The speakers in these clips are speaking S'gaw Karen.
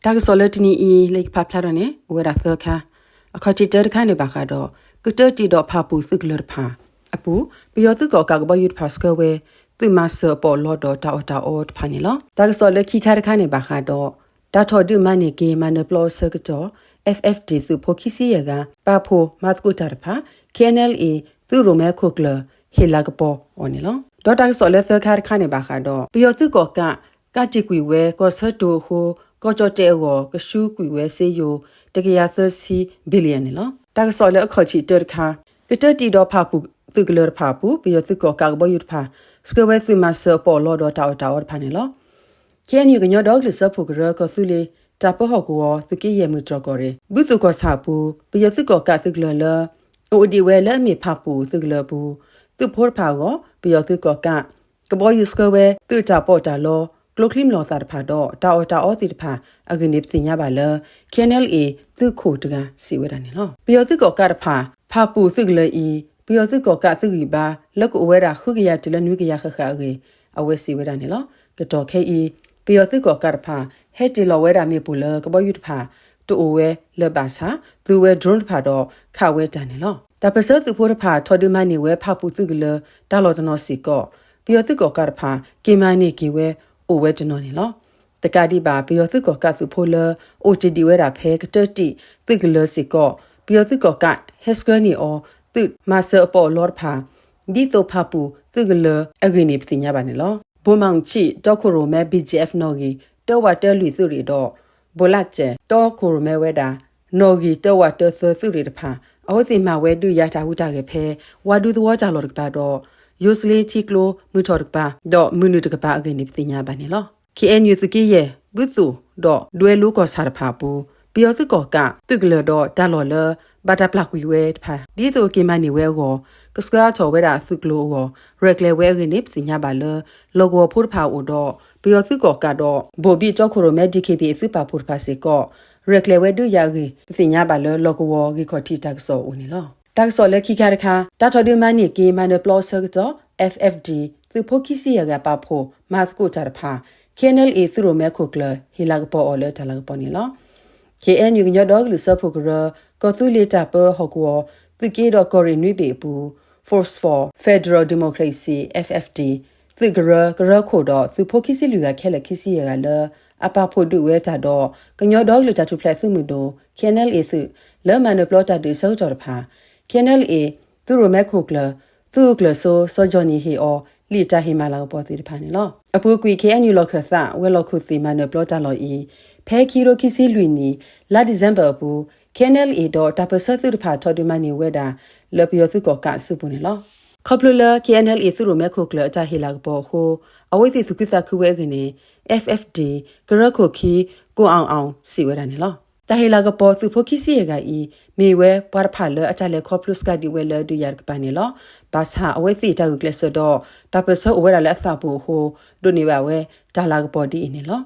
တၢ်ကစီၣ်လၢတနံၤအံၤ လၢယကဖးဖျါထီၣ်န့ၣ် အိၣ်ဝဲဒၣ်သၢခါ. အခီၣ်ထံးတၢတခါန့ၣ်ဘၣ်ဃးဒီး ကတၢၢ်တံၢ်ဒီးဖၣ်ပူၣ်သုးကလၢၤတဖၣ်အပူၤ ပယီၤသုးကီၣ်ကးကဘီယူၤတဖၣ်ဆှၢဝဲ သုးမၤစၢၤအပီးအလီဒီးတၢ်အီၣ်တၢ်အီတဖၣ်န့ၣ်လီၤ. တၢ်ကစီၣ်လၢခံခါတခါန့ၣ်ဘၣ်ဃးဒီး တၢ်ထီၣ်ဒုးမၤန့ၢ်က့ၤမၤနၢၤပျီအဆၢကတီၢ် F F D သုးဖိခံဆံယဲၢ်ဂၤ ပာ်ဖှိၣ်မၤသကိးတၢ်တဖၣ် K N L A သုးရိၣ်မဲခိၣ်ကျၢၢ်ဟ့ၣ်လၤကပီၤအီၤန့ၣ်လီၤ. ဒီးတၢ်ကစီၣ်လၢသၢခါတခါန့ၣ်ဘၣ်ဃးဒီး ပယီၤသုးကီၣ်ကး ကးတံာ်ကွံာ်ဝဲကီၢ်ဆၢတိၤအဃိ ကီၢ်ကၠီၣ်တဲၣ်အဂီၢ် ကဆူကွံာ်ဝဲစ့ယိၤ တကယၤသၢဆံ billion န့ၣ်လီၤ. တၢ်ကစီၣ်လၢအခီၣ်ထံးတၢတခါ ကတၢၢ်တံၢ်ဒီးဖၣ်ပူၣ်သုးကလၢၤတဖၣ်အပူၤ ပယီၤသုးကီၣ်ကးကဘီယူၤတဖၣ် ဆှၢဝဲသုးမၤစၢၤအပီးအလီဒီးတၢ်အီၣ်တၢ်အီတဖၣ်န့ၣ်လီၤ. K N U ကညီဒီကလုာ်စၢဖှိၣ်ကရၢ ကီၢ်သူလ့ၤတၢ်ပၢဟီၣ်ကဝီၤ သုးက့ယဲၢ်မုၢ်တြီၢ်ကီၢ်ရ့ၣ် ဘုသိၣ်ကီၢ်ဆၣ်အပူၤ ပယီၤသုးကီၣ်ကးသုးကလၢၤလၢ အိၣ်ဒံးဝဲလၢအမ့ၢ်ဖၣ်ပူၣ်သုးကလၢၤအပူၤ သုးဖိတဖၣ်အဂီၢ် ပယီၤသုးကီၣ်ကး ကဘီယူၤဆှၢဝဲ သုးတၢ်ပီးတၢ်လီ ကျိချံမျိာ်သၣ်တဖၣ်ဒီး တၢ်အီၣ်တၢ်အီသ့ၣ်တဖၣ်အဂ့ၢ်န့ၣ် ပသ့ၣ်ညါဘၣ်လၢ K N L A သုးခိၣ်တဂၤစံးဝဲဒၣ်န့ၣ်လီၤ. ပယီၤသုးကီၣ်ကးတဖၣ် ဖၣ်ပူၣ်သုးကလၢၤအံၤ ပယီၤသုးကီၣ်ကးသုးဂံၢ်ဘါ လၢကအိၣ်ဝဲဒၣ်ဃုကယၤတုၤလၢနွံကယၤဃၣ်ဃၣ်အဂ့ၢ် အဝဲစံးဝဲဒၣ်န့ၣ်လီၤ. ကတီၢ်ခဲအံၤ ပယီၤသုးကီၣ်ကးတဖၣ် ဟဲတ့ၢ်လီၤဝဲဒၣ်မ့ၣ်ပိၢ်လၢကဘီယူၤတဖၣ် တအိၣ်ဝဲလၢၤဘၣ်ဆၣ် သူဝဲ drone တဖၣ်ဒီး ခးဝဲတၢ်န့ၣ်လီၤ. တၢ်ပၢၢ်ဆၢသုးဖိတဖၣ် ထီၣ်ဒုးမၤန့ၢ်ဝဲဖၣ်ပူၣ်သုးကလၢၤ တၢ်လီၢ်တနီၤစ့ၢ်ကီး ပယီၤသုးကီၣ်ကးတဖၣ် က့ၤမၤန့ၢ်က့ၤဝဲအိၣ်ဝဲတနီၤန့ၣ်လီၤ. တကးဒံးဘၣ် ပယီၤသုးကီၣ်ကးသုးဖိလၢ အိၣ်တ့ၢ်ဒံးဝဲဒၣ်ဖဲကတၢၢ်တံၢ်သုးကလၢၤစ့ၢ်ကီး ပယီၤသုးကီၣ်ကးဟဲဆှၢန့ၢ်အီၤ သုးမၤစၢၤအပီးအလီတဖၣ် ဒ်သိးဖၣ်ပူၣ်သုးကလၢၤအဂ့ၢ်န့ၣ် ပသ့ၣ်ညါဘၣ်န့ၣ်လီၤ. ဘိၣ်မၣ်ဆံၣ် တီခိၣ်ရိၣ်မဲ B G F နီၣ်ဂံၢ်တၢဝးတၢလွံၢ်သုးရ့ၣ်ဒီး ဘိၣ်လးစဲး တီခိၣ်ရိၣ်မဲဝဲဒၣ် နီၣ်ဂံၢ်တၢဝးတၢသၢသုးရ့ၣ်တဖၣ် အဝဲသ့ၣ်မၤဝဲဒုးယၤတၢ်ဟူးတၢ်ဂဲၤဖဲ ဝါဒူသဝီတၢ်လီၢ်တကပၤဒီး ယိၤစလ့ထံကျိမုၢ်ထီၣ်တကပၤ ဒီးမုၢ်နုာ်တကပၤအဂ့ၢ်န့ၣ် ပသ့ၣ်ညါဘၣ်န့ၣ်လီၤ. K N U သုးက့ယဲၢ် ဘုသိၣ် ဒီးဒွဲလိကီၢ်ဆၣ်တဖၣ်အပူၤ ပယီၤသုးကီၣ်ကးသုးကလၢၤဒီးတၢ်လီၢ်လၢ ဘၣ်တၢ်ပျၢ်ကွံာ်ဝဲတဖၣ် ဒ်သိးက့ၤမၤန့ၢ်ဝဲအဂီၢ် ကဆှၢအါထီၣ်ဝဲဒၣ်သုးကျိၤအဂီၢ် ရဲၣ်ကျဲၤဝဲအဂ့ၢ်န့ၣ် ပသ့ၣ်ညါဘၣ်လၢ လီၢ်ကဝီၤဖိတဖၣ်အအိၣ်ဒီး ပယီၤသုးကီၣ်ကးဒီး ဘိၣ်ဘံၣ်တီခိၣ်ရိၣ်မဲ D K B A သုးပာ်ဖှိၣ်တဖၣ်စ့ၢ်ကီး ရဲၣ်ကျဲၤဝဲဒုးယၤအဂ့ၢ် ပသ့ၣ်ညါဘၣ်လၢ လီၢ်ကဝီၤဂ့ၢ်ခီၣ်ထံးတၢ်ကစီၣ်အအိၣ်န့ၣ်လီၤ. တၢ်ကစီၣ်လၢခံခါတခါ တၢ်ထီၣ်ဒုးမၤန့ၢ်က့ၤမၤနၢၤပျီအဆၢကတီၢ် F F D သုးဖိခံဆံယဲၢ်ဂၤပာ်ဖှိၣ်မၤသကိးတၢ်တဖၣ် K N L A သုးရိၣ်မဲခိၣ်ကျၢၢ် ဟ့ၣ်လၤကပီၤအီၤလၢတၢ်လၤကပီၤန့ၣ်လီၤ. K N U ကညီဒီကလုာ်စၢဖှိၣ်ကရၢ ကီၢ်သူလ့ၤတၢ်ပၢဟီၣ်ကဝီၤ သုးက့ဒီးကီၢ်ရ့ၣ်နွံဘ့ၣ်အပူၤ Force for Federal Democracy, F F D သုးကရၢ ကရၢခိၣ်ဒီး သုးဖိခံဆံလွံၢ်ဂၤခဲလၢာ်ခံဆံယဲၢ်ဂၤလၢ အပာ်ဖှိၣ်ဒုးဝဲတၢ်ဒီး ကညီဒီကလုာ်တၢ်ထူၣ်ဖျဲးသုးမုၢ်ဒိၣ် K N L A သုး လၢမၤနၢၤပျီတၢ်ဒုးအဆၢကတီၢ်တဖၣ် K N L A သုးရိၣ်မဲခိၣ်ကျၢၢ် သုးကျၢၢ်စိ စီၤကၠီၣ်နံၣ်ဟ့ၣ်အီၤ လံာ်တၢ်ဟ့ၣ်မၤလၤကပီၤသ့ၣ်တဖၣ်န့ၣ်လီၤ. အပူၤကွံာ် K N U လီၢ်ခၢၣ်သး ဝဲၤလီၢ်ခိၣ်သ့ၣ်မၤနၢၤပျီတၢ်လီၢ်အံၤ ဖဲခံကထိခံဆံလွံၢ်နံၣ် လါဒံၣ်စဲဘၢၣ်အပူၤ K N L A ဒီးတၢ်ပၢၢ်ဆၢသုးတဖၣ်ထီၣ်ဒုးမၤန့ၢ်ဝဲဒၣ် လၢပယီၤသုးကီၣ်ကးအစုပူၤန့ၣ်လီၤ. ခီဖျိလၢ K N L A သုးရိၣ်မဲခိၣ်ကျၢၢ်အတၢ်ဟ့ၣ်လၤကပီၤအဃိ အဝဲသ့ၣ်သူၣ်ခုသးခုဝဲအဂ့ၢ်န့ၣ် F F D ကရၢခိၣ်ခံ ကိၣ်အီၣ်အီၣ် စံးဝဲဒၣ်န့ၣ်လီၤ. တၢ်ဟ့ၣ်လၤကပီၤသုးဖိခံဆံယဲၢ်ဂၤအံၤ မ့ၢ်ဝဲပှၤတဖၣ်လၢအတၢ်လဲၤခီဖျိစှၤဒံးဝဲလၢဒုးယၤတကပၤန့ၣ်လီၤ. ဘၣ်ဆၣ်အဝဲသ့ၣ်တၢ်ဂုာ်ကျဲးစၢးဒီး တၢ်ပၢၢ်ဆၢအိၣ်ဝဲဒၣ်လၢအသးပူၤအဃိ ဒိးန့ၢ်ဘၣ်ဝဲတၢ်လၤကပီၤဒ်အံၤန့ၣ်လီၤ.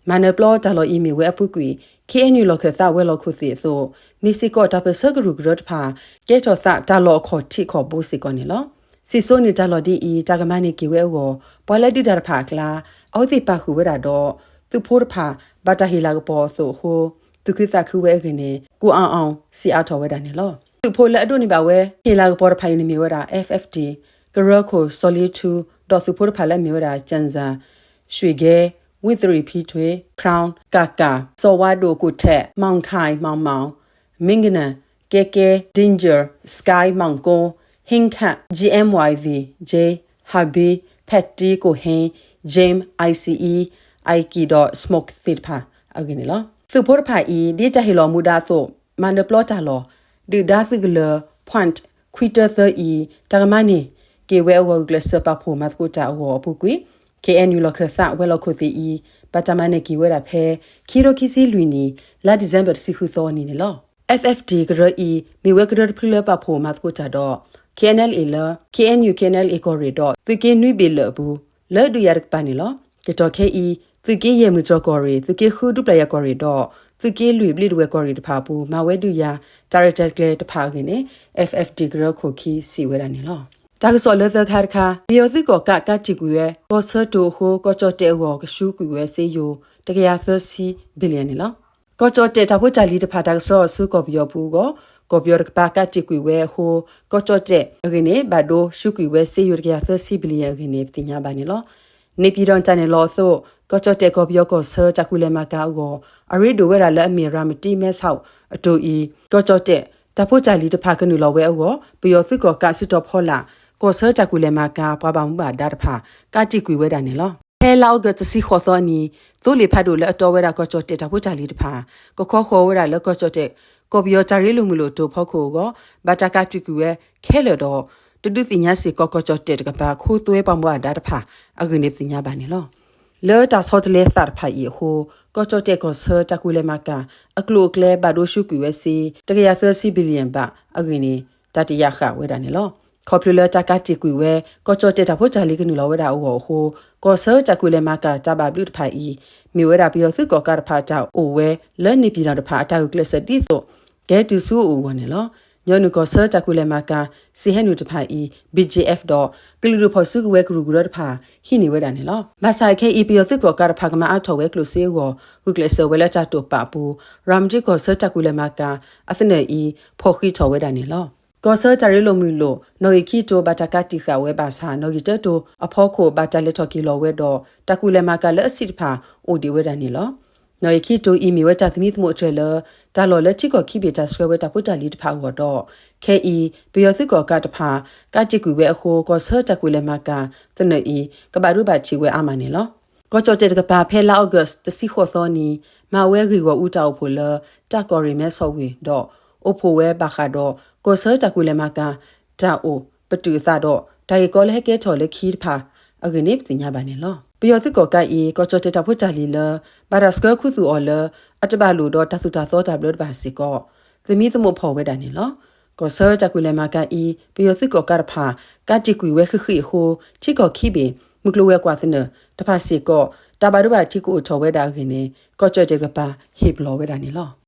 မၤနၢၤပျီတၢ်လီၢ်အံၤမ့ၢ်ဝဲအပူၤကွံာ် K N U လီၢ်ခၢၣ်သးဝဲၤလီၢ်ခိၣ်သ့ၣ်အသိး မ့ၢ်စ့ၢ်ကီးတၢ်ပၢၢ်ဆၢကရူၢ်ကရၢတဖၣ် ကဲထီၣ်သးတၢ်လီၢ်အခီၣ်ထံးခီၣ်ဘိစ့ၢ်ကီးန့ၣ်လီၤ. စံၣ်စိန့ၢ်တၢ်လီၢ်ဒ်အံၤ တၢ်ကမၤန့ၢ်က့ၤဝဲအဂီၢ် ပှၤလၢဒုးတၢ်တဖၣ်အကျါ အဝဲသ့ၣ်ပာ်ဃုာ်ဝဲဒၣ်ဒီး သုးဖိတဖၣ် ဘၣ်တၢ်ဟ့ၣ်လၤကပီၤအသိးအဃိ သူၣ်ခုသးခုဝဲအဂ့ၢ်န့ၣ် ကိၣ်အီၣ်အီၣ် စံးအါထီၣ်ဝဲဒၣ်န့ၣ်လီၤ. သုးဖိလၢအဒိးန့ၢ်ဘၣ်ဝဲ ဟ့ၣ်လၤကပီၤတဖၣ်အံၤန့ၣ်မ့ၢ်ဝဲဒၣ် F F D ကရၢခိၣ်စီၤလ့ထူ ဒီးသုးဖိတဖၣ်လၢအမ့ၢ်ဝဲဒၣ် ကၠၣ်စၣ် ရွှ့ၣ်ဂဲ ဝံသရံၣ်ဖံထွ့ ခရၣ် ကၣ်ကၣ် စီၤဝါဒိၣ် ကူၣ်ထဲး မီၣ်ခၢၣ် မီၣ်မီၣ် မံကနၢ် ကဲကဲ Danger Sky မီၣ်ကိ ဟ့ၣ်ခၣ် G M Y V J ဟးဘံ ဖဲးတံ ကိၣ်ဟ့ James Ice အံၤ Ike ဒီး Smoke သ့ၣ်တဖၣ်အဂ့ၢ်န့ၣ်လီၤ. သုးဖိတဖၣ်အံၤ ဒ်တၢ်ဟ့ၣ်လီၤမူဒါအသိး မၤနၢၤပျီတၢ်လီၢ် ဒုၣ်ဒါသုးကလၢၤ Point ခွံတၢသၢအံၤ တၢ်ကမၤန့ၢ်က့ၤဝဲအဂီၢ် ဂုာ်ကျဲးစၢးပာ်ဖှိၣ်မၤသကိးတၢ်အဂီၢ်အပူၤကွံာ် K N U လီၢ်ခၢၣ်သးဝဲၤလီၢ်ခိၣ်သ့ၣ်အံၤ ဘၣ်တၢ်မၤန့ၢ်က့ၤဝဲဒၣ်ဖဲ ခံကထိခံဆံလွံၢ်နံၣ် လါဒံၣ်စဲဘၢၣ်တဆံဃုသီအနံၤန့ၣ်လီၤ. F F D ကရၢအံၤ မ့ၢ်ဝဲကရၢတဖုလၢပာ်ဖှိၣ်မၤသကိးတၢ်ဒီး K N L A လၢ K N U K N L A ကီၢ်ရ့ၣ်ဒီး သုးက့နွံဘ့ၣ်လၢာ်အပူၤ လၢဒုးယၤတကပၤန့ၣ်လီၤ. ကတီၢ်ခဲအံၤ သုးက့ယဲၢ်မုၢ်တြီၢ်ကီၢ်ရ့ၣ် သုးက့ဃုဒူပျၢ်ယၤကီၢ်ရ့ၣ်ဒီး သုးက့လွံၢ်ဘျ့းဒဝဲၢ်ကီၢ်ရ့ၣ်တဖၣ်အပူၤ မၤဝဲဒုးယၤ တၢ်ရဲၣ်တၢ်ကျဲၤတဖၣ်အဂ့ၢ်န့ၣ် F F D ကရၢခိၣ်ခံစံးဝဲဒၣ်န့ၣ်လီၤ. တၢ်ကစီၣ်လၢသၢခါတခါ ပယီၤသုးကီၣ်ကးကးတံာ်ကွံာ်ဝဲ ကီၢ်ဆၢတိၤအဃိ ကီၢ်ကၠီၣ်တဲၣ်အဂီၢ် ကဆူကွံာ်ဝဲစ့ယိၤ တကယၤသၢဆံ billion န့ၣ်လီၤ. ကီၢ်ကၠီၣ်တဲၣ်တၢ်ဖိတၢ်လံၤတဖၣ် တၢ်ကဆှၢအီၤဆူကီၢ်ပယီၤပူၤအဂီၢ် ကီၢ်ပယီၤတကပၤကးတံာ်ကွံာ်ဝဲအဃိ ကီၢ်ကၠီၣ်တဲၣ်အဂ့ၢ်န့ၣ် ဘၣ်ဒိဆူကွံာ်ဝဲစ့ယိၤ တကယၤသၢဆံ billion အဂ့ၢ်န့ၣ် ပသ့ၣ်ညါဘၣ်န့ၣ်လီၤ. န့ၣ်ပၠံၣ်တီၣ်တၢ်နဲၣ်လီၤအသိး ကီၢ်ကၠီၣ်တဲၣ်ကီၢ်ပယီၤကီၢ်ဆၢတၢ်ကွံာ်လဲၤမၤကၤအဂီၢ် အရ့ဒိၣ်ဝဲဒၣ်လၢအမ့ၢ် ရၤမတံ မဲဆီး အတိၤအံၤ ကီၢ်ကၠီၣ်တဲၣ်တၢ်ဖိတၢ်လံၤတဖၣ်ကနုာ်လီၤဝဲအဂီၢ် ပယီၤသုးကီၣ်ကးစုတီၤဖီလာ် ကီၢ်ဆၢတၢ်ကွံာ်လဲၤမၤကၤ ပှၤဘၣ်မူဘၣ်ဒါတဖၣ် ကးတံာ်ကွံာ်ဝဲဒၣ်န့ၣ်လီၤ. ဖဲလါအီကူးတဆံဃိးသီအနံၤ သိလ့ၣ်ဖးဒိၣ်လၢအတီဝဲဒၣ်ကီၢ်ကၠီၣ်တဲၣ်တၢ်ဖိတၢ်လံၤတဖၣ် ကခီဃီၤဝဲဒၣ်လၢကီၢ်ကၠီၣ်တဲၣ် ကီၢ်ပယီၤတၢ်ရ့လိာ်မုာ်လိာ်အတီၤအဖီခိၣ်အဂီၢ် ဘၣ်တၢ်ကးတံာ်ကွံာ်ဝဲခဲလၢာ်ဒီး တဒုးသ့ၣ်ညါစ့ၢ်ကီးကီၢ်ကၠီၣ်တဲၣ်တကပၤ ခိသွဲပှၤမူဘၣ်ဒါတဖၣ်အဂ့ၢ်န့ၣ် ပသ့ၣ်ညါဘၣ်န့ၣ်လီၤ. လၢတၢ်ဆီတလဲသးတဖၣ်အံၤအဃိ ကီၢ်ကၠီၣ်တဲၣ်ကီၢ်ဆၢတၢ်ကွံာ်လဲၤမၤကၤ အကျိၤအကျဲဘၣ်ဒိဆူကွံာ်ဝဲစ့ တကယၤသၢဆံ billion ဘၣ်အဂ့ၢ်န့ၣ် တၢ်တယာ်ဃာ်ဝဲဒၣ်န့ၣ်လီၤ. ခီဖျိလၢတၢ်ကးတံာ်ကွံာ်ဝဲ ကီၢ်ကၠီၣ်တဲၣ်တၢ်ဖိတၢ်လံၤကနုာ်လီၤဝဲဒၣ်အဂီၢ်အဃိ ကီၢ်ဆၢတၢ်ကွံာ်လဲၤမၤကၤတၢ်ဘၣ်ဘျုးတဖၣ်အံၤ မ့ၢ်ဝဲဒၣ်ပယီၤသုးကီၣ်ကးတဖၣ်တၢ်အိၣ်ဝဲလၢန့ၣ်ပၠံၣ်တီၣ်တဖၣ်အတၢ်ဂုာ်ကျဲးစၢးဒ်သိး ကဟဲတုၤဆူအအိၣ်အဂီၢ်န့ၣ်လီၤ. ညီနုၢ်ကီၢ်ဆၢတၢ်ကွံာ်လဲၤမၤကၤ စ့ဟဲနုာ်တဖၣ်အံၤ BGF ဒီး ကလုာ်ဒူၣ်ဖီၣ်စုကဝဲၤကရူၢ်ကရၢတဖၣ် ဟံးန့ၢ်ဝဲဒၣ်န့ၣ်လီၤ. ဘၣ်ဆၣ်ခဲအံၤ ပယီၤသုးကီၣ်ကးတဖၣ်ကမၤအါထီၣ်ဝဲကျိၣ်စ့အဂီၢ် ဂုာ်ကျဲးစၢးဝဲလၢတၢ်တိာ်ပာ်အပူၤ ရၤမတံကီၢ်ဆၢတၢ်ကွံာ်လဲၤမၤကၤ အသနၢၣ်အံၤ ဖီၣ်ဃံးထီၣ်ဝဲဒၣ်န့ၣ်လီၤ. ကီၢ်ဆၢတၢ်ရ့လိာ်မုာ်လိာ် နီၣ်ဂံၢ်ခံတီၤဘၣ်တၢ်ကးတံာ်ဃာ်ဝဲဘၣ်ဆၣ် နီၣ်ဂံၢ်တၢတီၤအဖီခိၣ်ဘၣ်တၢ်လဲၤထီၣ်က့ၤလီၤဝဲဒီး တၢ်ကွံာ်လဲၤမၤကၤလၢအဆံးတဖၣ်အိၣ်ဒံးဝဲဒၣ်န့ၣ်လီၤ. နီၣ်ဂံၢ်ခံတီၤအံၤမ့ၢ်ဝဲတၢ်သမံသမိးအတြဲၤလၢ တၢ်လီၢ်လၢထံကီၢ်ခံဘ့ၣ်တၢ်ဆှၢဝဲတၢ်ဖိတၢ်လံၤတဖၣ်အဂီၢ်ဒီး ခဲအံၤ ပယီၤသုးကီၣ်ကးတဖၣ် ကးတံာ်ကွံာ်ဝဲအဃိ ကီၢ်ဆၢတၢ်ကွံာ်လဲၤမၤကၤသနၢၣ်အံၤ ကဘၣ်ဒိဘၣ်ထံးဝဲအါမးန့ၣ်လီၤ. ကီၢ်ကၠီၣ်တဲၣ်တကပၤ ဖဲလါအီကူးတဆံဃိးသီနံၤ မၤဝဲဂ့ၢ်ဂီၢ်အူတၢ်အိၣ်ဖှိၣ်လၢ တၢ်ကီၢ်ရ့ၣ်မဲဆီးဝ့ၢ်ဒီး အိၣ်ဖှိၣ်ဝဲဘၣ်ဃးဒီး ကီၢ်ဆၢတၢ်ကွံာ်လဲၤမၤကၤ တၢ်အိၣ်ပတုာ်အသးဒီး တၢ်ဂ့ၢ်ကီလၢဟဲကဲထီၣ်လၢခံတဖၣ်အဂ့ၢ်န့ၣ် ပသ့ၣ်ညါဘၣ်န့ၣ်လီၤ. ပယီၤသုးကီၣ်ကးအံၤ ကီၢ်ကၠီၣ်တဲၣ်တၢ်ဖိတၢ်လံၤလၢ ဘၣ်တၢ်ဆှၢခူသူၣ်အီၤလၢ အတဘၣ်လိာ်ဒီးတၢ်သိၣ်တၢ်သီတၢ်ဘျၢတဖၣ်စ့ၢ်ကီး သမံသမိးဖီၣ်ဝဲဒၣ်န့ၣ်လီၤ. ကီၢ်ဆၢတၢ်ကွံာ်လဲၤမၤကၤအံၤ ပယီၤသုးကီၣ်ကးတဖၣ် ကးတံာ်ကွံာ်ဝဲဃ့ၢ်ဃ့ၢ်အဃိ ထံကီၢ်ခံဘ့ၣ် မုၢ်ကျိၤဝဲၤကွာ်သနၢၣ်တဖၣ်စ့ၢ်ကီး တၢ်ဘၣ်ဒိဘၣ်ထံးကအိၣ်ထီၣ်ဝဲဒၣ်အဂ့ၢ်န့ၣ် ကီၢ်ကၠီၣ်တဲၣ်တကပၤ ဟ့ၣ်ပလီၢ်ဝဲဒၣ်န့ၣ်လီၤ.